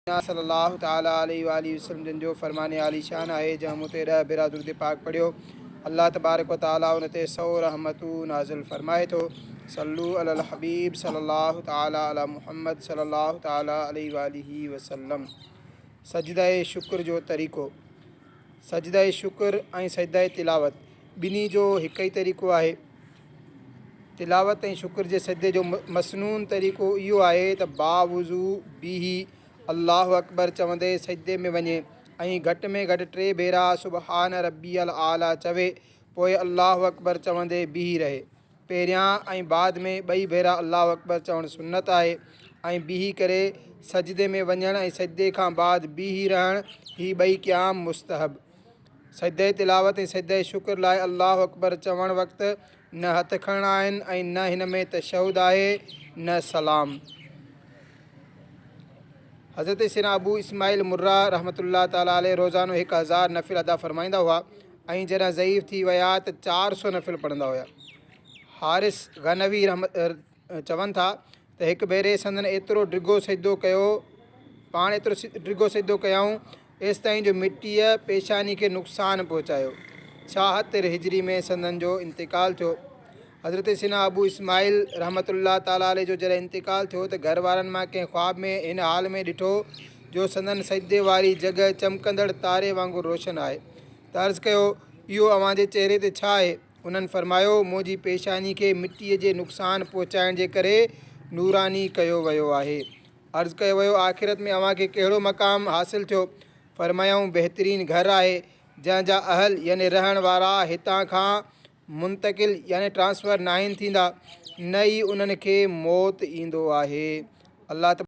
صلّي الله تعالٰي عليه واٰله وسلّم جن جو فرمان عالي شان آهي، جنهن مون تي ڏهه ڀيرا درود پاڪ پڙهيو، الله تبارڪ و تعالٰي ان تي سئو رحمتون نازل فرمائي ٿو. صلّو علي الحبيب صلّي الله تعالٰي علي محمّد صلّي الله تعالٰي عليه واٰله وسلّم. سجده شڪر جو طريقو، سجده شڪر ۽ سجده تلاوت ٻنهي جو هڪ ئي طريقو آهي. تلاوت ۽ شڪر جي سجدي جو مسنون طريقو اهو آهي ته باوضو بيهي الله اڪبر چوندي سجدي ۾ وڃي ۽ گهٽ ۾ گهٽ ٽي ڀيرا سبحان ربي الاعليٰ چوي پوء الله اڪبر چوندي بيهي رهي. پهريان ۽ بعد ۾ ٻئي ڀيرا الله اڪبر چوڻ سنت آهي ۽ بيهي ڪري سجدي ۾ وڃڻ ۽ سجدي کان بعد بيهي رهڻ هي ٻئي قيام مستحب. سجدي تلاوت ۽ سجدي شڪر لاء الله اڪبر چوڻ وقت نه هٿ کڻڻا آهن ۽ نه هن ۾ تشهد آهي نه سلام. حضرت سيدنا ابو اسماعيل مره رحمة الله تعالٰي عليه روزانو 1000 نفل ادا فرمائيندا هئا ۽ جڏهن ضعيف ٿي ويا ته 400 نفل پڙهندا هيا. حارث غنوي چون ٿا ته هڪ ڀيري سندن ايترو ڊگهو سجدو ڪيو پاڻ ايترو ڊگهو سجدو ڪيائون ايستائين جو مٽيء پيشاني کي نقصان پهچايو. 76 هجري ۾ سندن جو انتقال ٿيو. حضرت سيدنا ابو اسماعيل رحمة الله تعالٰي عليه جو جڏهن انتقال ٿيو ته گهر وارن مان ڪنهن خواب ۾ هن حال ۾ ڏٺو جو سندن سجدي واري جڳهه چمڪندڙ تاري وانگر روشن آهي ته عرض ڪيو، اهو اوهان جي چهري تي ڇا آهي؟ انهن فرمايو، منهنجي پيشاني کي مٽيء جي نقصان پهچائڻ جي ڪري نوراني ڪيو ويو آهي. عرض ڪيو ويو، آخرت ۾ اوهان کي ڪهڙو مقام حاصل ٿيو؟ فرمايائون، بهترين گهر آهي، جنهن جا اهل يعني رهڻ وارا هتان کان منتقل يعني ٽرانسفر ناهن ٿيندا، نه ئي انهن کي موت ايندو آهي. الله.